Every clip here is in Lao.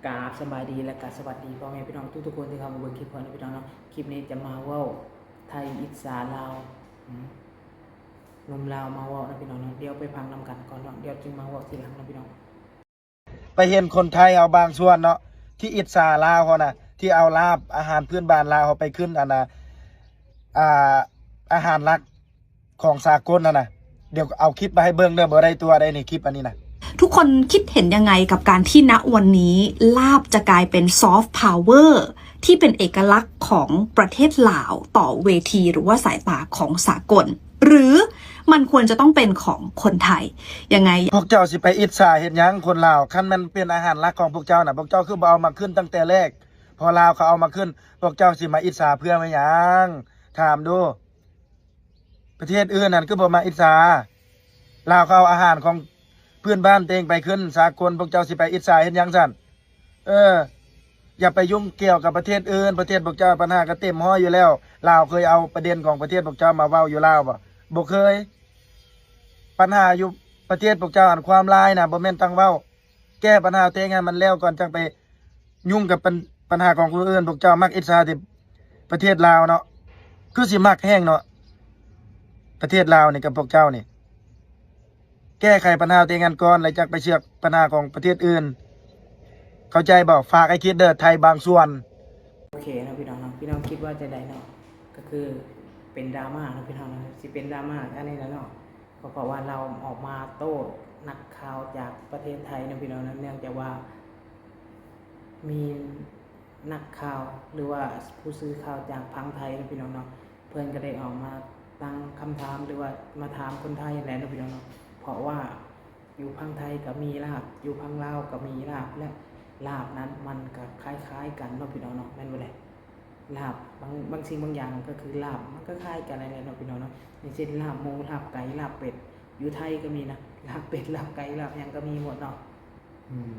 ກາບສະບາຍດີ ແລະກະສະຫວັດດີພໍ່ແມ່ພີ່ນ້ອງທຸກໆຄົນທີ່ເຂົ້າມາເບິ່ງຄລິບຂ້ອຍເນາະພີ່ນ້ອງເນາະ. ຄລິບນີ້ຈະມາເວົ້າໄທອິດສາລາວ ອືມ ໜຸ່ມລາວມາເວົ້າເນາະພີ່ນ້ອງເນາະ. ດຽວໄປຟັງນຳກັນກ່ອນເນາະ ດຽວຈຶ່ງມາເວົ້າທີຫຼັງເນາະພີ່ນ້ອງ. ໄປເຫັນຄົນໄທເຮົາບາງສ່ວນເນາະ ທີ່ອິດສາລາວເຮົານະ ທີ່ເອົາລາບອາຫານພື້ນບ້ານລາວເຮົາໄປຂຶ້ນ ອັນນະ ອ່າ ອາຫານຫຼັກຂອງສາກົນຫັ້ນນະ. ດຽວເອົາຄລິບມາໃຫ້ເບິ່ງເດີ ບໍ່ໄດ້ຕົວະໃດນີ້ ຄລິບອັນນີ້ນະ. ทุกคนคิดเห็นยังไงกับการที่ณวันนี้ลาบจะกลายเป็นซอฟต์พาวเวอร์ที่เป็นเอกลักษณ์ของประเทศลาวต่อเวทีหรือว่าสายตาของสากล หรือมันควรจะต้องเป็นของคนไทย ยังไง ພວກເຈົ້າຊິໄປອິດສາເຮັດຫຍັງຄົນລາວ? ຄັນແມ່ນເປັນອາຫານຫຼັກຂອງພວກເຈົ້ານະ ພວກເຈົ້າຄືບໍ່ເອົາມາຂຶ້ນຕັ້ງແຕ່ແລກ? ພໍລາວເຂົາເອົາມາຂຶ້ນ ພວກເຈົ້າຊິມາອິດສາເພື່ອແມ່ນຫຍັງ? ຖາມດູ. ປະເທດອື່ນຫັ້ນຄືບໍ່ມາອິດສາ? ລາວເຂົາເອົາອາຫານຂອງພື້ນບ້ານຕົວເອງໄປຂຶ້ນສາກົນ ພວກເຈົ້າຊິໄປອິດສາເຮັດຫຍັງຊັ້ນ? ເອີ ຢ່າໄປຫຍຸ້ງກ່ຽວກັບປະເທດອື່ນ ປະເທດພວກເຈົ້າບັນຫາກະເຕັມຮ້ອຍຢູ່ແລ້ວ. ລາວເຄີຍເອົາປະເດັນຂອງປະເທດພວກເຈົ້າມາເວົ້າຢູ່ລາວບໍ່? ບໍ່ເຄີຍ. ບັນຫາຢູ່ປະເທດພວກເຈົ້າຫັ້ນຄວາມຫຼາຍນະ ບໍ່ແມ່ນຕັ້ງເວົ້າ. ແກ້ບັນຫາຕົວເອງໃຫ້ມັນແລ້ວກ່ອນ ຈັ່ງໄປຫຍຸ້ງກັບບັນ ບັນຫາຂອງຄົນອື່ນ. ພວກເຈົ້າມັກອິດສາແຕ່ປະເທດລາວເນາະ ຄືຊິມັກແຮງເນາະ ປະເທດລາວນີ້ກັບພວກເຈົ້ານີ້. ແກ້ໄຂບັນຫາຕົວເອງຫັ້ນກ່ອນ ແລ້ວຈັ່ງໄປເຊືອກບັນຫາຂອງປະເທດອື່ນ ເຂົ້າໃຈບໍ່? ຝາກໃຫ້ຄິດເດີ ໄທບາງສ່ວນ. ໂອເຄເນາະພີ່ນ້ອງເນາະ ພີ່ນ້ອງຄິດວ່າຈັ່ງໃດເນາະ? ກໍຄືເປັນດຣາມາເນາະພີ່ນ້ອງເນາະ ຊິເປັນດຣາມາອັນນີ້ແຫຼະເນາະ. ກໍເພາະວ່າລາວອອກມາໂຕ້ນັກຂ່າວຈາກປະເທດໄທເນາະພີ່ນ້ອງເນາະ ເນື່ອງຈາກວ່າມີນັກຂ່າວ ຫຼືວ່າຜູ້ສື່ຂ່າວຈາກຝັ່ງໄທເນາະພີ່ນ້ອງເນາະ ເພິ່ນກໍໄດ້ອອກມາຕັ້ງຄຳຖາມ ຫຼືວ່າມາຖາມຄົນໄທຫັ້ນແຫຼະເນາະພີ່ນ້ອງເນາະ ເພາະວ່າຢູ່ຝັ່ງໄທກໍມີລາບ ຢູ່ຝັ່ງລາວກໍມີລາບ ແລະລາບນັ້ນມັນກໍຄ້າຍໆກັນເນາະພີ່ນ້ອງເນາະ ແມ່ນບໍ່ແຫຼະ? ລາບບາງ ບາງສິ່ງບາງຢ່າງກໍຄືລາບ ມັນກໍຄ້າຍກັນນັ້ນແຫຼະເນາະພີ່ນ້ອງເນາະ ຢ່າງເຊັ່ນ ລາບໝູ ລາບໄກ່ ລາບເປັດ ຢູ່ໄທກໍມີນະ ລາບເປັດ ລາບໄກ່ ລາບຫຍັງກໍມີໝົດເນາະ. ອືມ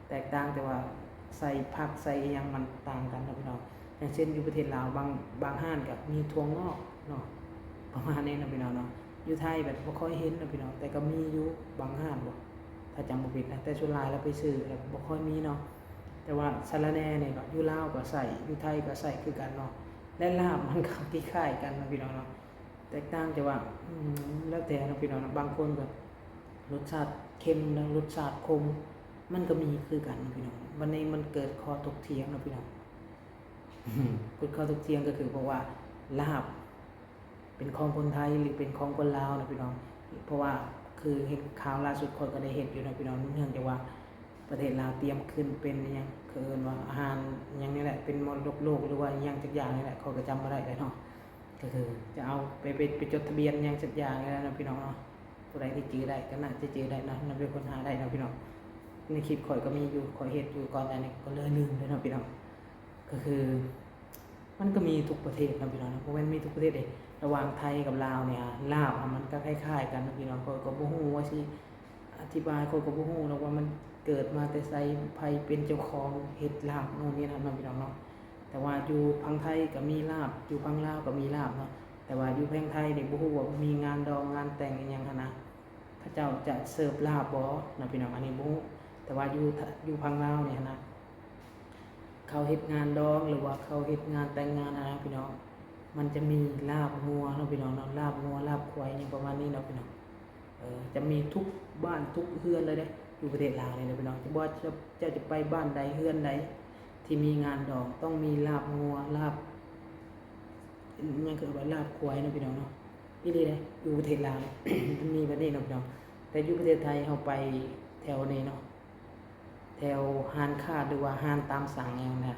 ແຕກຕ່າງແຕ່ວ່າໃສ່ຜັກໃສ່ອີ່ຫຍັງມັນຕ່າງກັນເນາະພີ່ນ້ອງ. ຢ່າງເຊັ່ນຢູ່ປະເທດລາວ ບາງ ບາງຮ້ານກໍມີຖົ່ວງອກເນາະ ປະມານນີ້ເນາະພີ່ນ້ອງເນາະ. ຢູ່ໄທແບບບໍ່ຄ່ອຍເຫັນເນາະພີ່ນ້ອງ ແຕ່ກໍມີຢູ່ບາງຮ້ານບໍ່ ຖ້າຈຳບໍ່ຜິດນະ ແຕ່ສ່ວນຫຼາຍແລ້ວໄປຊື້ແລ້ວບໍ່ຄ່ອຍມີເນາະ. ແຕ່ວ່າສາລະແໜ່ນີ້ກໍຢູ່ລາວກໍໃສ່ ຢູ່ໄທກໍໃສ່ຄືກັນເນາະ ແລະລາບມັນກໍຄ້າຍໆກັນເນາະພີ່ນ້ອງເນາະ. ແຕກຕ່າງແຕ່ວ່າ ອືມ ແລ້ວແຕ່ເນາະພີ່ນ້ອງເນາະ ບາງຄົນກໍລົດຊາດເຄັມ ແລະລົດຊາດຂົມ ມັນກໍມີຄືກັນເນາະພີ່ນ້ອງ. ບັດນີ້ມັນເກີດຂໍ້ຖົກຖຽງເນາະພີ່ນ້ອງ ເກີດຂໍ້ຖົກຖຽງກໍຄືເພາະວ່າລາບເປັນຂອງຄົນໄທ ຫຼືເປັນຂອງຄົນລາວເນາະພີ່ນ້ອງ. ເພາະວ່າຄືເຫັນຂ່າວລ່າສຸດ ຂ້ອຍກໍໄດ້ເຮັດຢູ່ເນາະພີ່ນ້ອງ ເນື່ອງຈາກວ່າປະເທດລາວຕຽມຂຶ້ນເປັນອີ່ຫຍັງ ເຂົາເອີ້ນວ່າອາຫານອີ່ຫຍັງນີ້ແຫຼະ ເປັນມໍລະດົກໂລກ ຫຼືວ່າອີ່ຫຍັງຈັກຢ່າງນີ້ແຫຼະ ຂ້ອຍກໍຈຳບໍ່ໄດ້ແລ້ວເນາະ. ກໍຄືຈະເອົາໄປ ໄປ ໄປຈົດທະບຽນຫຍັງສັກຢ່າງນີ້ແຫຼະເນາະພີ່ນ້ອງເນາະ. ຜູ້ໃດທີ່ຈື່ໄດ້ກໍໜ້າຈະຈື່ໄດ້ເນາະ ນຳໄປຄົ້ນຫາໄດ້ເນາະພີ່ນ້ອງ. ໃນຄລິບຂ້ອຍກໍມີຢູ່ ຂ້ອຍເຮັດຢູ່ກ່ອນໜ້ານີ້ ກໍເລີຍລືມເລີຍເນາະພີ່ນ້ອງ. ກໍຄືມັນກໍມີທຸກປະເທດເນາະພີ່ນ້ອງເນາະ ບໍ່ແມ່ນມີທຸກປະເທດເດ້. ລະຫວ່າງໄທກັບລາວນີ້ ລາບມັນກໍຄ້າຍໆກັນເນາະພີ່ນ້ອງ. ຂ້ອຍກໍບໍ່ຮູ້ວ່າຊິ ອະທິບາຍ ຂ້ອຍກໍບໍ່ຮູ້ດອກວ່າມັນເກີດມາແຕ່ໃສ ໃຜເປັນເຈົ້າຂອງເຮັດລາບໂນ່ນນີ້ນັ້ນເນາະພີ່ນ້ອງເນາະ. ແຕ່ວ່າຢູ່ຝັ່ງໄທກໍມີລາບ ຢູ່ຝັ່ງລາວກໍມີລາບເນາະ. ແຕ່ວ່າຢູ່ແຂວງໄທນີ້ບໍ່ຮູ້ວ່າມີງານດອງງານແຕ່ງອີ່ຫຍັງຫັ້ນນະ ເຂົາເຈົ້າຈະເສີບລາບບໍ່ເນາະພີ່ນ້ອງ ອັນນີ້ບໍ່ຮູ້. ແຕ່ວ່າຢູ່ ຢູ່ຝັ່ງລາວນີ້ຫັ້ນນະ ເຂົາເຮັດງານດອງ ຫຼືວ່າເຂົາເຮັດງານແຕ່ງງານຫັ້ນນະພີ່ນ້ອງ ມັນຈະມີລາບງົວເນາະພີ່ນ້ອງເນາະ ລາບງົວ ລາບຄວາຍ ຫຍັງປະມານນີ້ເນາະພີ່ນ້ອງ. ເອີ ຈະມີທຸກບ້ານທຸກເຮືອນເລີຍເດ້ ຢູ່ປະເທດລາວນີ້ນະພີ່ນ້ອງ. ບໍ່ວ່າເຈົ້າ ເຈົ້າຈະໄປບ້ານໃດເຮືອນໃດທີ່ມີງານດອງ ຕ້ອງມີລາບງົວ ລາບ ຫຍັງ ເອີ້ນວ່າລາບຄວາຍເນາະພີ່ນ້ອງເນາະ. ອີ່ຫຼີເດ້ ຢູ່ປະເທດລາວນີ້ ມັນມີແບບນີ້ເນາະພີ່ນ້ອງ. ແຕ່ຢູ່ປະເທດໄທເຮົາໄປແຖວນີ້ເນາະ ແຖວຮ້ານຄ້າ ຫຼືວ່າຮ້ານຕາມສັ່ງຫຍັງນະ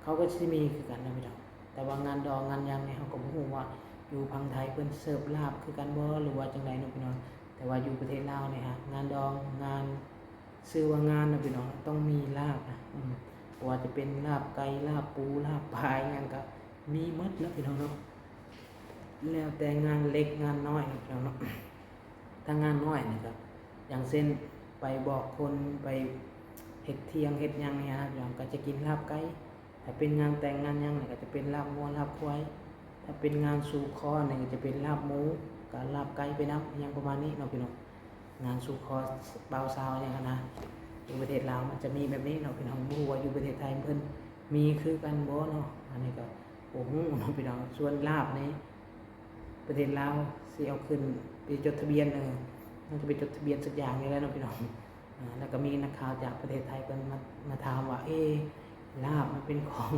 ເຂົາກໍຊິມີຄືກັນນະພີ່ນ້ອງ. ແຕ່ວ່າງານດອງງານຫຍັງນີ້ ເຮົາກໍບໍ່ຮູ້ວ່າຢູ່ຝັ່ງໄທເພິ່ນເສີບລາບຄືກັນບໍ່ ຫຼືວ່າຈັ່ງໃດເນາະພີ່ນ້ອງ. ແຕ່ວ່າຢູ່ປະເທດລາວນີ້ຫາ ງານດອງ ງານ ຊື່ວ່າງານນະພີ່ນ້ອງ ຕ້ອງມີລາບນະ. ອືມ ບໍ່ວ່າຈະເປັນລາບໄກ່ ລາບປູ ລາບປາ ອີ່ຫຍັງກໍມີໝົດເນາະພີ່ນ້ອງເນາະ. ແລ້ວແຕ່ງານເລັກງານນ້ອຍເນາະພີ່ນ້ອງເນາະ. ຖ້າງານນ້ອຍນີ້ກໍ ຢ່າງເຊັ່ນ ໄປບອກຄົນ ໄປເຮັດທ່ຽງເຮັດຫຍັງນີ້ນະພີ່ນ້ອງ ກໍຈະກິນລາບໄກ່. ຖ້າເປັນງານແຕ່ງງານຫຍັງນີ້ ກໍຈະເປັນລາບງົວລາບຄວາຍ. ຖ້າເປັນງານສູ່ຄໍນີ້ ກໍຈະເປັນລາບໝູ ກັບລາບໄກ່ໄປນຳ ຫຍັງປະມານນີ້ເນາະພີ່ນ້ອງ. ງານສູ່ຄໍບ່າວສາວຫຍັງຫັ້ນນະ. ຢູ່ປະເທດລາວມັນຈະມີແບບນີ້ເນາະພີ່ນ້ອງ, ບໍ່ຮູ້ວ່າຢູ່ປະເທດໄທເພິ່ນມີຄືກັນບໍ່ເນາະ, ອັນນີ້ກໍບໍ່ຮູ້ເນາະພີ່ນ້ອງ. ສ່ວນລາບໃນປະເທດລາວຊິເອົາຂຶ້ນໄປຈົດທະບຽນ, ເອີ ມັນຈະໄປຈົດທະບຽນສັກຢ່າງນີ້ແຫຼະເນາະພີ່ນ້ອງ. ອາ ແລ້ວກໍມີນັກຂ່າວຈາກປະເທດໄທເພິ່ນມາ ມາຖາມວ່າ ເອ ລາບມັນເປັນຂອງ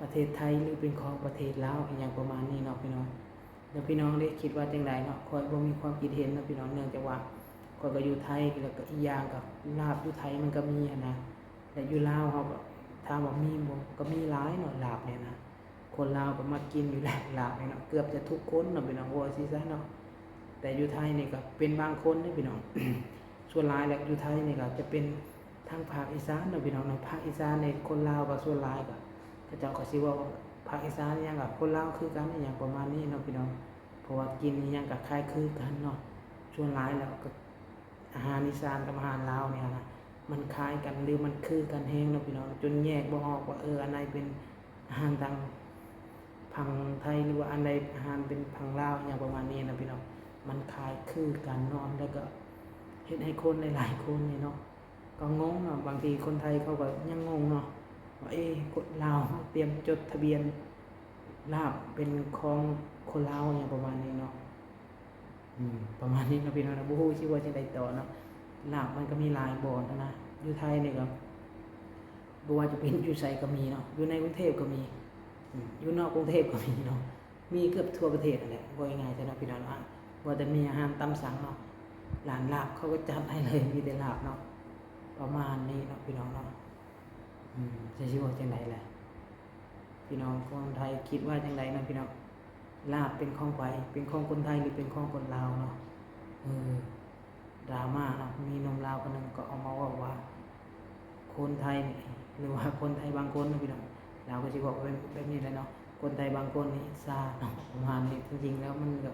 ປະເທດໄທ ຫຼື ເປັນຂອງປະເທດລາວ ອີ່ຫຍັງປະມານນີ້ເນາະພີ່ນ້ອງ. ແລ້ວພີ່ນ້ອງເດ ຄິດວ່າຈັ່ງໃດເນາະ? ຂ້ອຍບໍ່ມີຄວາມຄິດເຫັນເນາະພີ່ນ້ອງ, ເນື່ອງຈາກວ່າຂ້ອຍກໍຢູ່ໄທ ແລ້ວກໍອີກຢ່າງກໍລາບຢູ່ໄທມັນກໍມີຫັ້ນນະ, ແລະ ຢູ່ລາວເຮົາກໍ ຖາມວ່າມີບໍ່? ກໍມີຫຼາຍເນາະ ລາບນີ້ນະ. ຄົນລາວກໍມັກກິນຢູ່ແຫຼະ ລາບນີ້ເນາະ, ເກືອບຈະທຸກຄົນເນາະພີ່ນ້ອງ ເວົ້າຊີ້ຊະເນາະ. ແຕ່ຢູ່ໄທນີ້ກໍເປັນບາງຄົນເດ້ພີ່ນ້ອງ, ສ່ວນຫຼາຍແລ້ວຢູ່ໄທນີ້ກໍຈະເປັນທາງພາກອີສານເນາະພີ່ນ້ອງເນາະ. ພາກອີສານນີ້ຄົນລາວກໍສ່ວນຫຼາຍກໍ ເຂົາເຈົ້າກໍຊິເວົ້າພາກອີສານອີ່ຫຍັງກໍຄົນລາວຄືກັນ ອີ່ຫຍັງປະມານນີ້ເນາະພີ່ນ້ອງ, ເພາະວ່າກິນອີ່ຫຍັງກໍຄ້າຍຄືກັນເນາະ. ສ່ວນຫຼາຍແລ້ວກໍອາຫານອີສານກັບອາຫານລາວນີ້ນະ ມັນຄ້າຍກັນ ຫຼື ມັນຄືກັນແຮງເນາະພີ່ນ້ອງ, ຈົນແຍກບໍ່ອອກວ່າ ເອີ ອັນໃດເປັນອາຫານທາງຝັ່ງໄທ ຫຼືວ່າອັນໃດອາຫານເປັນຝັ່ງລາວ ອີ່ຫຍັງປະມານນີ້ນະພີ່ນ້ອງ. ມັນຄ້າຍຄືກັນເນາະ, ແລ້ວກໍເຮັດໃຫ້ຄົນຫຼາຍໆຄົນນີ້ເນາະ ກໍງົງເນາະ. ບາງທີຄົນໄທເຂົາກໍຍັງງົງເນາະ ວ່າ ເອ ຄົນລາວຕຽມຈົດທະບຽນລາບເປັນຂອງຄົນລາວ ອີ່ຫຍັງປະມານນີ້ເນາະ. ອືມ ປະມານນີ້ເນາະພີ່ນ້ອງເນາະ, ບໍ່ຮູ້ຊິເວົ້າຈັ່ງໃດຕໍ່ເນາະ. ລາບມັນກໍມີຫຼາຍບ່ອນຫັ້ນນະ, ຢູ່ໄທນີ້ກໍບໍ່ວ່າຈະເປັນຢູ່ໃສກໍມີເນາະ, ຢູ່ໃນກຸງເທບກໍມີ ອືມ ຢູ່ນອກກຸງເທບກໍມີເນາະ, ມີເກືອບທົ່ວປະເທດຫັ້ນແຫຼະ ເວົ້າງ່າຍໆຊະເນາະພີ່ນ້ອງເນາະ. ວ່າແຕ່ມີອາຫານຕາມສັ່ງເນາະ ຮ້ານລາບເຂົາກໍຈັດໃຫ້ເລີຍ ມີແຕ່ລາບເນາະ. ປະມານນີ້ເນາະພີ່ນ້ອງເນາະ. ອືມ ຈະຊິເວົ້າຈັ່ງໃດແຫຼະ ພີ່ນ້ອງຄົນໄທຄິດວ່າຈັ່ງໃດເນາະພີ່ນ້ອງ? ລາບເປັນຂອງໃຜ? ເປັນຂອງຄົນໄທ ຫຼື ເປັນຂອງຄົນລາວເນາະ? ເອີ ດຣາມາເນາະ, ມີໜຸ່ມລາວຄົນໜຶ່ງກໍອອກມາເວົ້າວ່າ ຄົນໄທນີ້ ຫຼືວ່າຄົນໄທບາງຄົນເນາະພີ່ນ້ອງ, ລາວກໍຊິເວົ້າແບບ ແບບນີ້ແຫຼະເນາະ, ຄົນໄທບາງຄົນນີ້ອິດສາເນາະ ປະມານນີ້. ຈິງໆແລ້ວມັນກໍ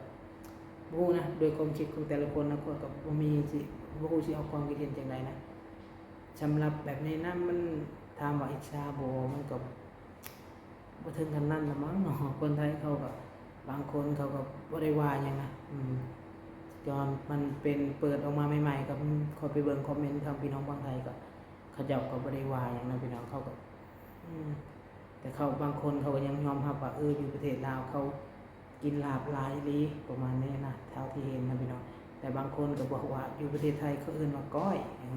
ບໍ່ຮູ້ນະ, ດ້ວຍຄວາມຄິດຂອງແຕ່ລະຄົນນະ, ຂ້ອຍກໍບໍ່ມີຊິ ບໍ່ຮູ້ຊິອອກຄວາມຄິດເຫັນຈັ່ງໃດນະ. ສຳລັບແບບນີ້ນະ ມັນ ຖາມວ່າອິດສາບໍ່? ມັນກໍບໍ່ເຖິງຂະໜາດນັ້ນລະມັ້ງເນາະ. ຄົນໄທເຂົາກໍ ບາງຄົນເຂົາກໍບໍ່ໄດ້ວ່າຫຍັງນະ. ອືມ ຕອນມັນເປັນເປີດອອກມາໃໝ່ໆ ກໍ ອືມ ຂ້ອຍໄປເບິ່ງຄອມເມັນທາງພີ່ນ້ອງຝັ່ງໄທ ກໍ ເຂົາເຈົ້າກໍບໍ່ໄດ້ວ່າຫຍັງນະພີ່ນ້ອງ. ເຂົາກໍ ອືມ ແຕ່ເຂົາ ບາງຄົນເຂົາກໍຍັງຍອມຮັບວ່າ ເອີ ຢູ່ປະເທດລາວເຂົາ ກິນລາບຫຼາຍອີ່ຫຼີ ປະມານນີ້ນະ ເທົ່າທີ່ເຫັນນະພີ່ນ້ອງ. ແຕ່ບາງຄົນກໍບອກວ່າ ຢູ່ປະເທດໄທເຂົາເອີ້ນວ່າກ້ອຍ ເອີ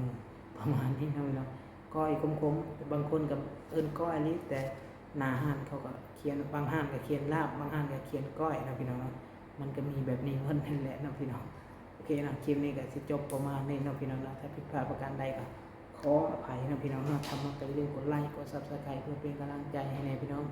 ປະມານນີ້ນະພີ່ນ້ອງ, ກ້ອຍຂົມໆ. ແຕ່ບາງຄົນກໍເອີ້ນກ້ອຍອີ່ຫຼີ ແຕ່ໜ້າຮ້ານເຂົາກໍຂຽນ ບາງຮ້ານກໍຂຽນລາບ ບາງຮ້ານກໍຂຽນກ້ອຍນະພີ່ນ້ອງເນາະ. ມັນກໍມີແບບນີ້ໝົດນັ້ນແຫຼະເນາະພີ່ນ້ອງ. ໂອເຄເນາະ, ຄລິບນີ້ກໍຊິຈົບປະມານນີ້ເນາະພີ່ນ້ອງເນາະ. ຖ້າຜິດພາດປະການໃດກໍຂໍອະໄພເນາະພີ່ນ້ອງເນາະ. ຖ້າມັກກໍຢ່າລືມກົດໄລ ກົດ Subscribe ເພື່ອເປັນກຳລັງໃຈໃຫ້ແດ່ພີ່ນ້ອງ.